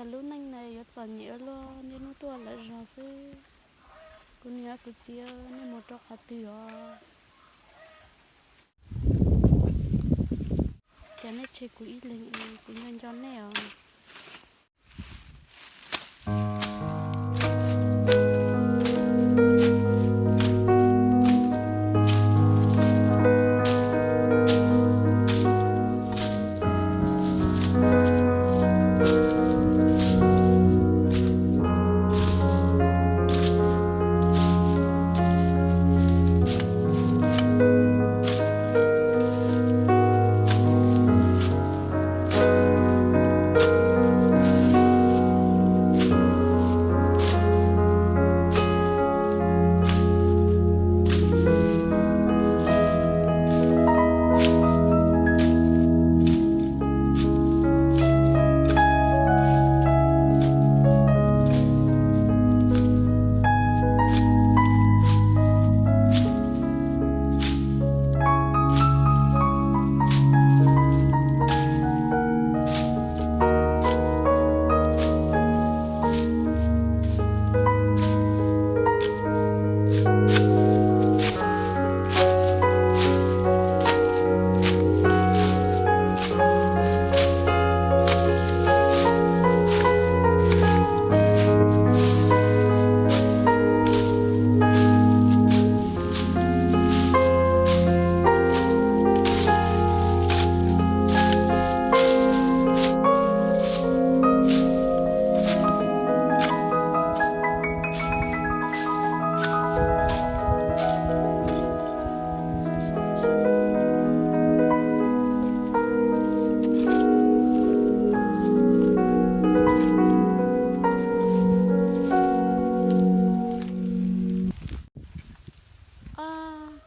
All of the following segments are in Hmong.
Lub neej no yuav txom nyem ua luaj, niaj hnub tuaj lawm zog xwb. Kuv niam kuv txiv, nej mus rau qhov twg os? Cas nej tseg kuv ib leeg, kuv nco nco nej os.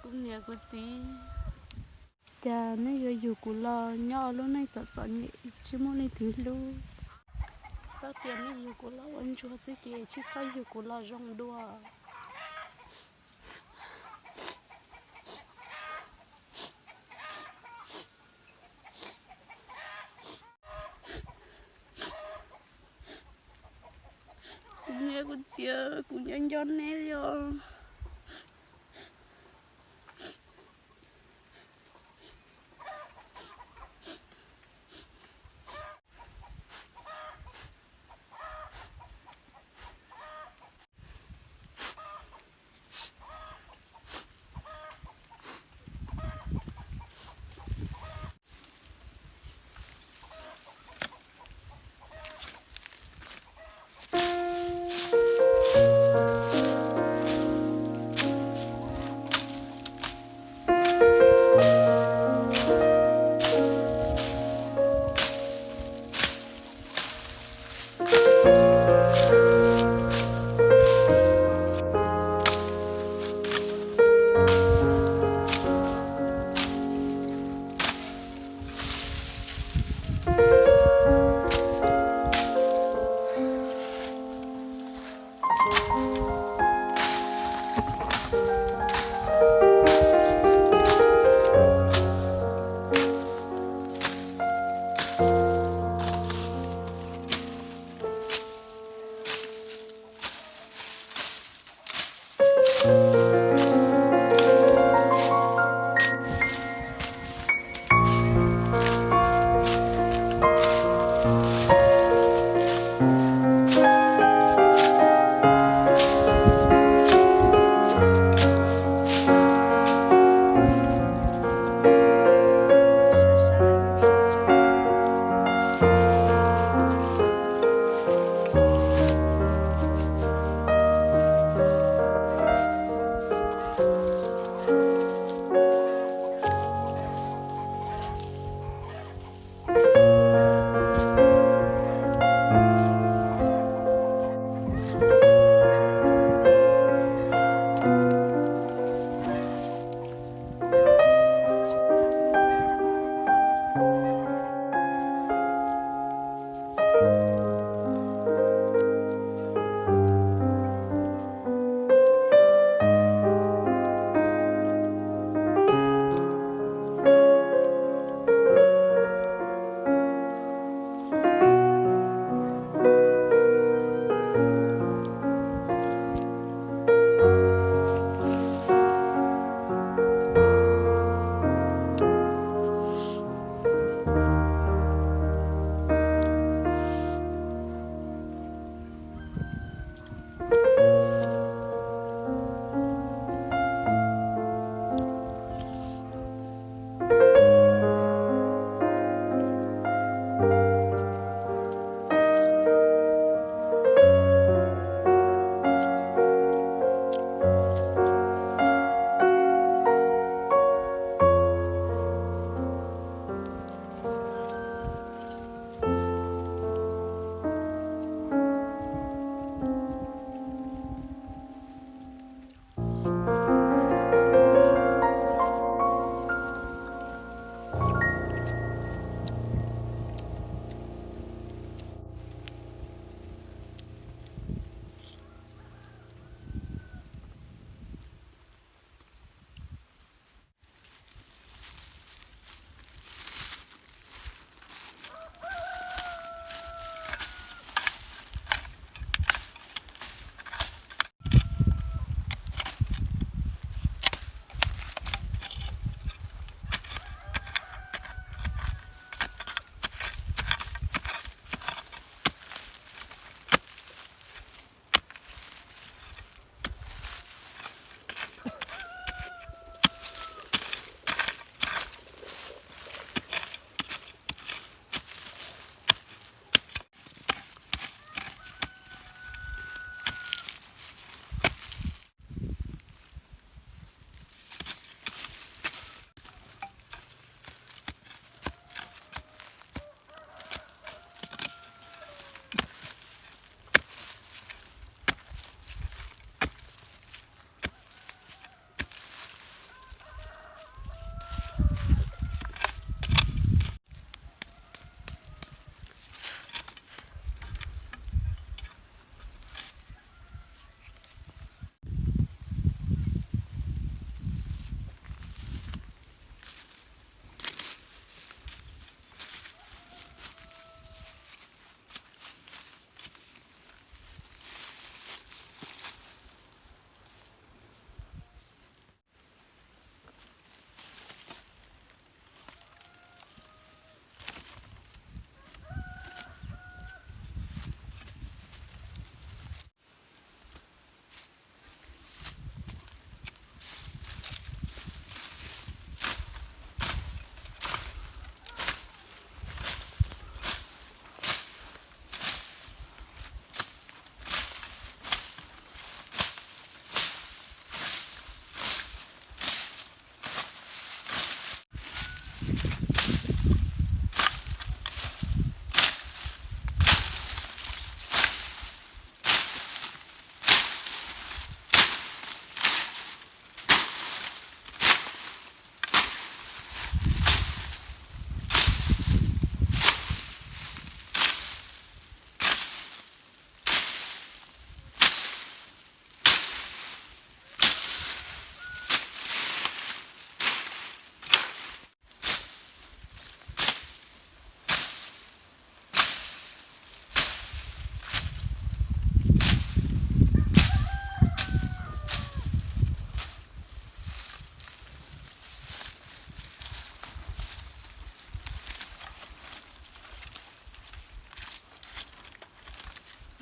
Kuv niam kuv txiv, cas nej yuav yug kuv los nyob lub neej txom txom nyem tsis muaj leej twg hlub? Tau tias nej yug kuv los ua ntsuag xwb ces tsis txhob yug kuv los zoo dua. Kuv niam kuv txiv, kuv nco nco neb li os.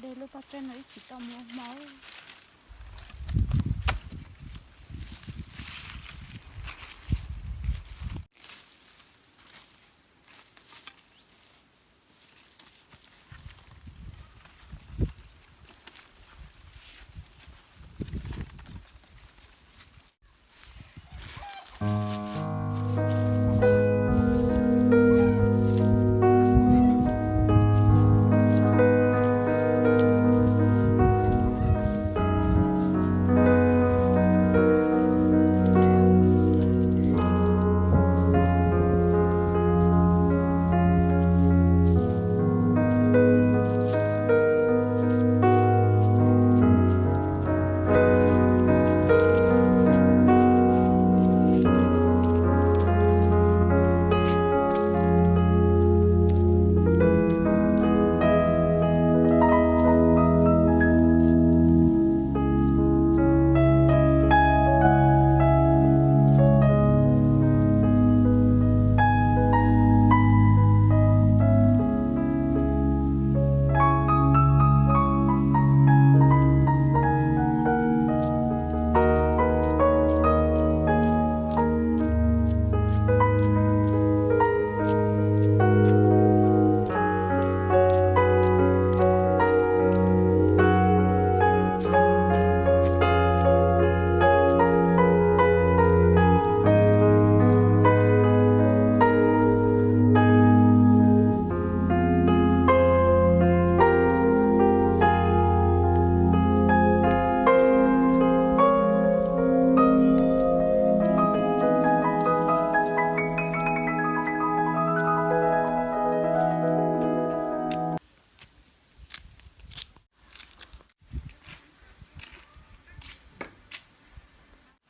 De lub pob zeb no ib tsis tau muaj hmo.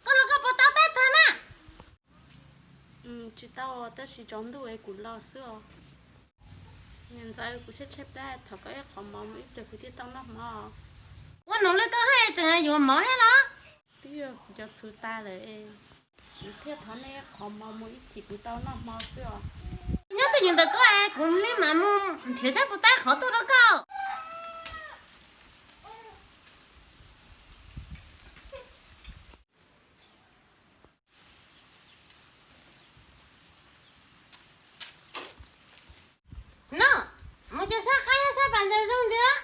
Koj los koj puas tau tab tag na? Tsis tau, tab sis tsaus ntuj es kuv los xwb os. Niam ntxawm, kuv tshaib tshaib plab, thov koj ib qho mov mus ib pliag kuv thiaj tau noj hmo. Ua no lawm koj haj tseem yuav mov thiab los? Twb yog kuv cov txhuv tas lawm es kuv thiaj thov nej ib qho mov mus ib chim kuv tau noj hmo xwb os. Nyob twj ywm ntawm koj es kuv li mam mus nrhiav saib puas tau qhov tuaj rau koj. No, mus ces sab qab sab pas ntses zoo ntsis.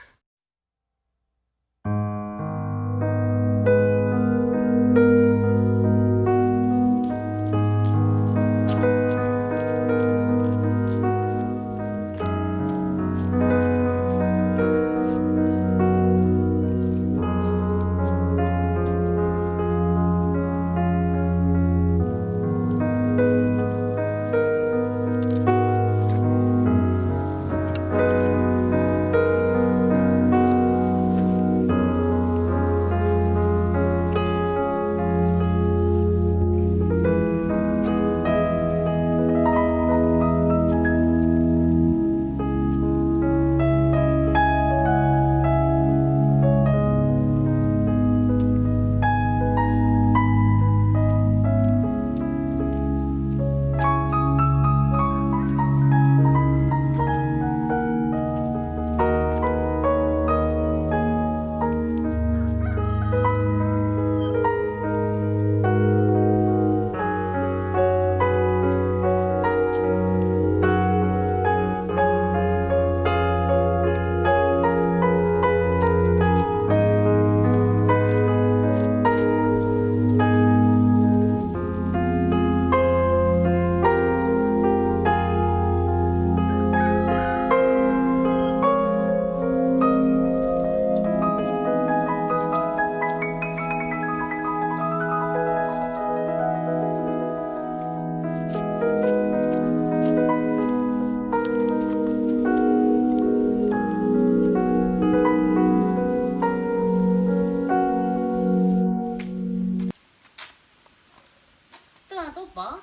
Tub Pov,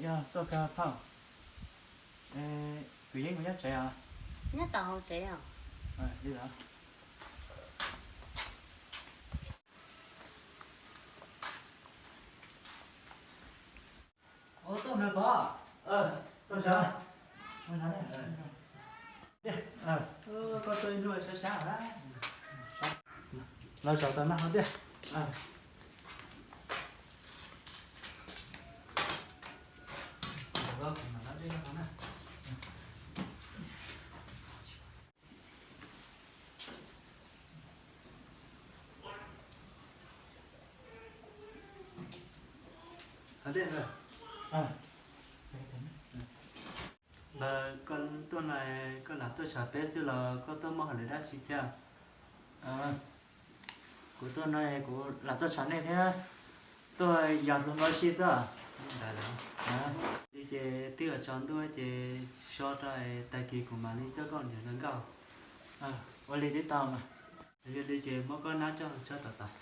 yog tuaj kawg phauj. Kuv yeeb kuv nyob tsev os. Nyob tau hauv tsev os. Li los. Ua tuaj mus Pov. Tuaj tsav. Koj tuaj ib hnub sab sab. Los zaum tau no hauv tiag. Ntawd koj tuaj no, koj lam tuaj tsham peb xwb los koj tuaj muaj hauj lwm dab tsi thiab? Kuv tuaj no kuv lam tuaj tsham nej thiab, tuaj yos hluas nkauj si xwb. Li ces twb yuav tsaus ntuj ces so rau tag kis kuv mam li coj koj mus nrhiav hluas nkauj. Ua li twb tau mas. Yog li ces muab koj nab coj tso tom tas.